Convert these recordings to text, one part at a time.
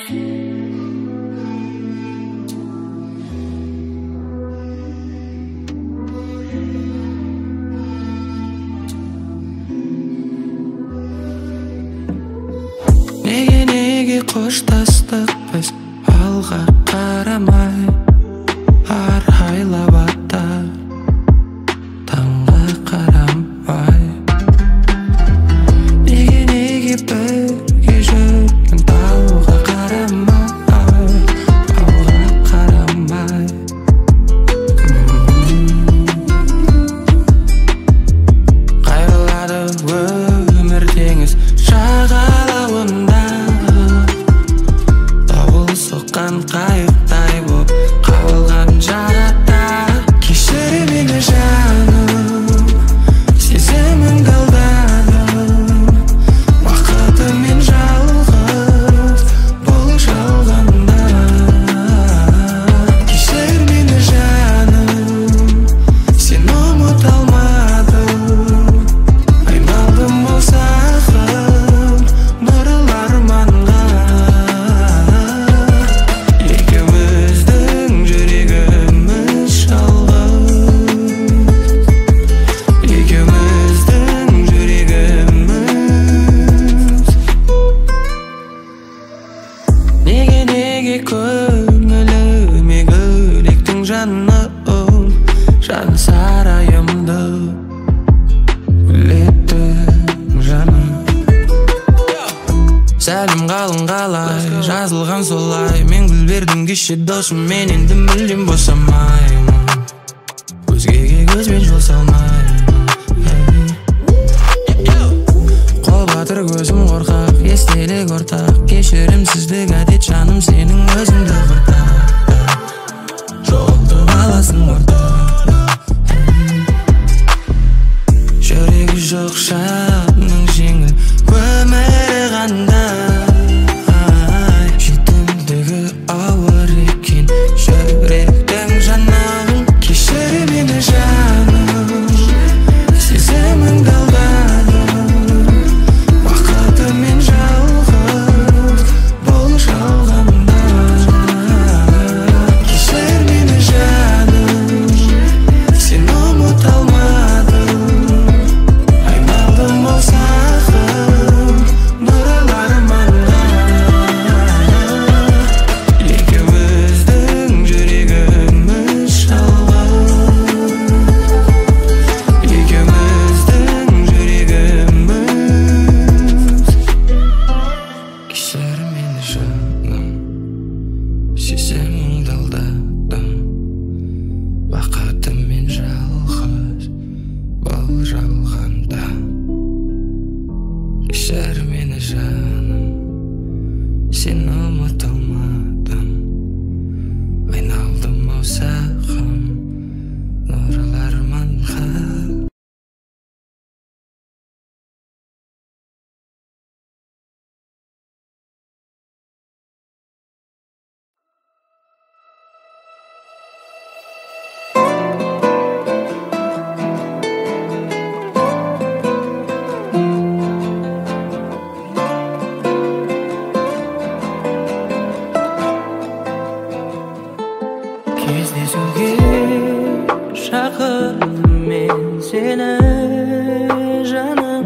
Неге, неге қоштастық біз алға қарамай, арайлап ата таңға қарамай. Неге, неге бірге жүрген тауға қарамай, алға қарамай. Қайрылады өмір теңіз жағалауында, дауыл соққан қайықтай боп қалған жағада. Кешір мені жаным, сезіміңді алдадым, бақытыммен жалғыз бұл жалғанда. Кешір мені жаным, сені ұмыта алмадым, айналдым ұзағым нұрлы арманға. Екеуміздің жүрегіміз жалғыз, екеуміздің жүрегіміз. Неге, неге көңіліме гүл жаным, жан сарайымды гүлеттің жаным. Сәлем қалың қалай, жазылған солай. Мен гүл бердім кеше досым, мен енді мүлдем босамаймын, өзгеге көзбен жол салмаймын. Қол батыр көзім қорқақ, естелік ортақ, кешірімсіздік әдет жаным, сенің өзіңді құртады, жоғалтып аласың ортада. Жүрегі жоқ жанның жеңіл өмірі қандай, жетімдігі ауыр екен жүректің жанын. Кешір мені жаным, сезіміңді алдадым, бақытыммен жалғыз бұл жалғанда. Кешір мені жаным, сені ұмыта алмадым, айналдым ұзағым нұрлы арманға. Екеуміздің жүрегіміз жалғыз, екеуміздің жүрегіміз. Кешір мені жаным, сезіміңді алдадым, бақытыммен жалғыз бұл жалғанда. Кешір мені жаным, сені ұмыта алмадым, айналдым ұзағым нұрлы арманға. Кездесуге шақырдым мен сені жаным,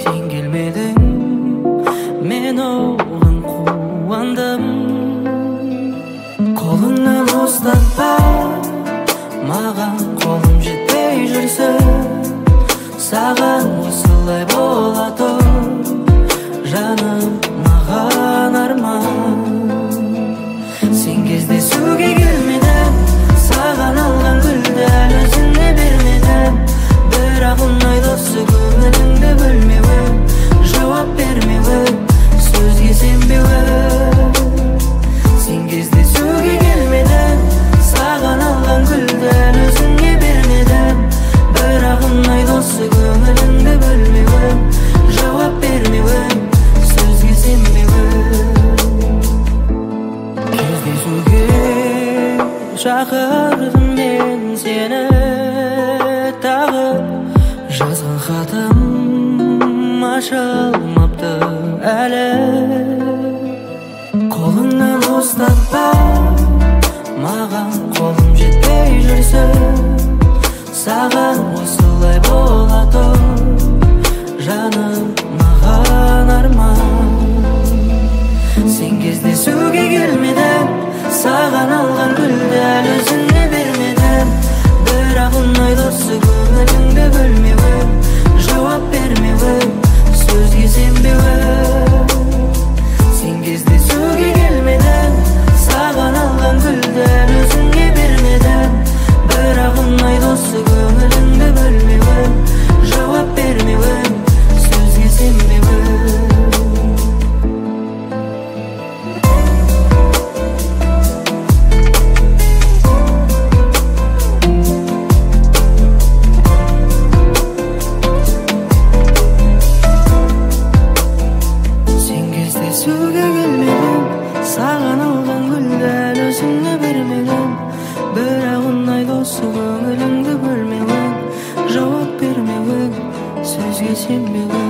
сен келмедің, мен оған қуандым. Қолыңнан ұстатпа маған, қолым жетпей жүрсін, саған осылай бола тұр жаным, маған арман. Сен кездесуге келмедің, саған алған гүлді әлі өзіңе бермедім. Бірақ ұнайды осы көңіліңді бөлмеуі, жауап бермеуі, сөзге сенбеуі. Сен кездесуге келмедің, саған алған гүлді әлі өзіңе бермедім. Бірақ ұнайды осы көңіліңді бөлмеуі, жауап бермеуі, сөзге сенбеуі. Кездесуге шақырдым мен сені тағы, жазған хатым ашылмапты әлі. Қолың кездесіп, саған осылай болады, жаным маған арман. Сен кездесуге келмедің, саған алған гүлді әлі өзіңе бермедім. Бірақ ұнайды осы көңіліңді бөлмеуім, жауап бермеуім, сөзге сенбеуім. Сен кездесуге келмедің, саған алған гүлді әлі өзіңе бермедім. Бірақ ұнайды осы көңіліңді бөлмеуім, жауап бермеуім, сөзге сенбеуім. Сен кездесуге келмедің, саған алған гүлді әлі өзіңе бермедім. Бірақ ұнайды осы көңіліңді бөлмеуің, жауап бермеуің, сөзге сенбеуің.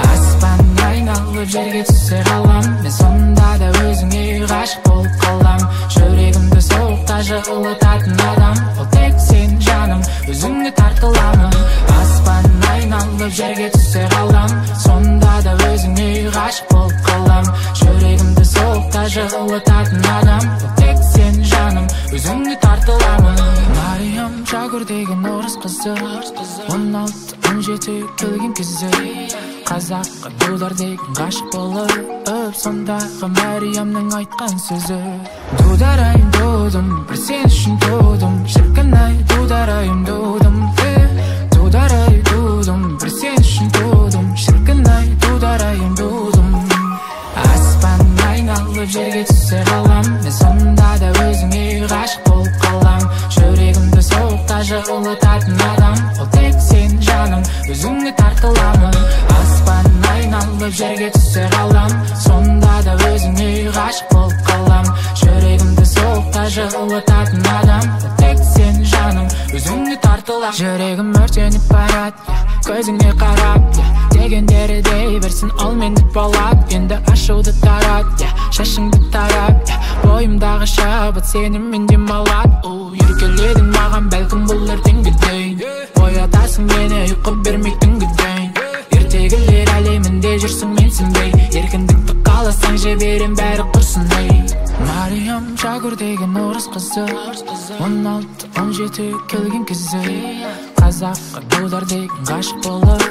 Аспан айналып жерге түссе қалам, мен сонда да өзіңе ғашық болып қалам. Жүрегімді суықта жылытатын адам, ол тек сен жаным, өзіңе тартыламын. Аспан айналып жерге түссе қалам, сонда да өзіңе ғашық болып қалам. Жүрегімді суықта жылытатын адам, ол тек сен жаным, өзіңе тартыламын. Мариям Жагур деген орыс қызы, 16-17 келген кезі, қазаққа Дудар деген ғашық болып, сондағы Мариямның айтқан сөзі. Дудар айым дудым, бір сен үшін тудым, шіркін ай Дудар айым дудым, Дудар ай дудым, бір сен үшін тудым, шіркін ай Дудар айым дудым. Аспан айналып жерге түссе қалам, мен сонда да өзіңе ғашық болып қалам. Жүрегімді суықта жылытатын адам, ол тек сен жаным, өзіңе тартыламын. Аспан айналып жерге түссе қалам, сонда да өзіңе ғашық болып қалам. Жүрегімді суықта жылытатын адам, ол тек сен жаным, өзіңе тартылам. Жүрегім өртеніп барады, көзіңе қарап, дегендері дей берсін, ол мендік болады. Енді ашуды тарат, шашыңды тарап, бойымдағы шабыт сенімен демалады. Еркеледің маған, бәлкім бұл ертеңге дейін, оятасың мені ұйқы бермей түнге дейін. Ертегілер әлемінде жүрсің менсінбей, еркіндікті қаласаң жіберем бәрі құрсын ей. Мариям Жагур деген орыс қызы, 16-17 келген кезі, қазаққа Дудар деген ғашық болып,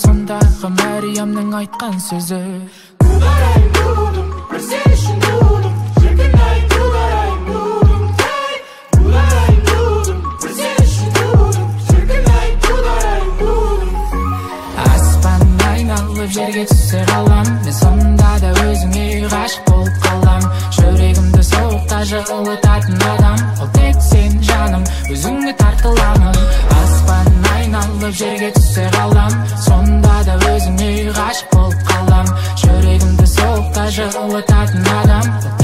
сондағы Мариямның айтқан сөзі. Дудар айым дудым, бір сен үшін тудым, шіркін ай Дудар айым дудым, Дудар айым дудым, бір сен үшін тудым, шіркін ай Дудар айым дудым. Аспан айналып жерге түссе қалам, мен сонда да өзіңе ғашық болып қалам. Жүрегімді суықта жылытатын адам, ол тек сен жаным, өзіңе тартыламын. Аспан айналып жерге түссе қалам, сонда да өзіңе ғашық болып қалам. Жүрегімді суықта жылытатын адам, ол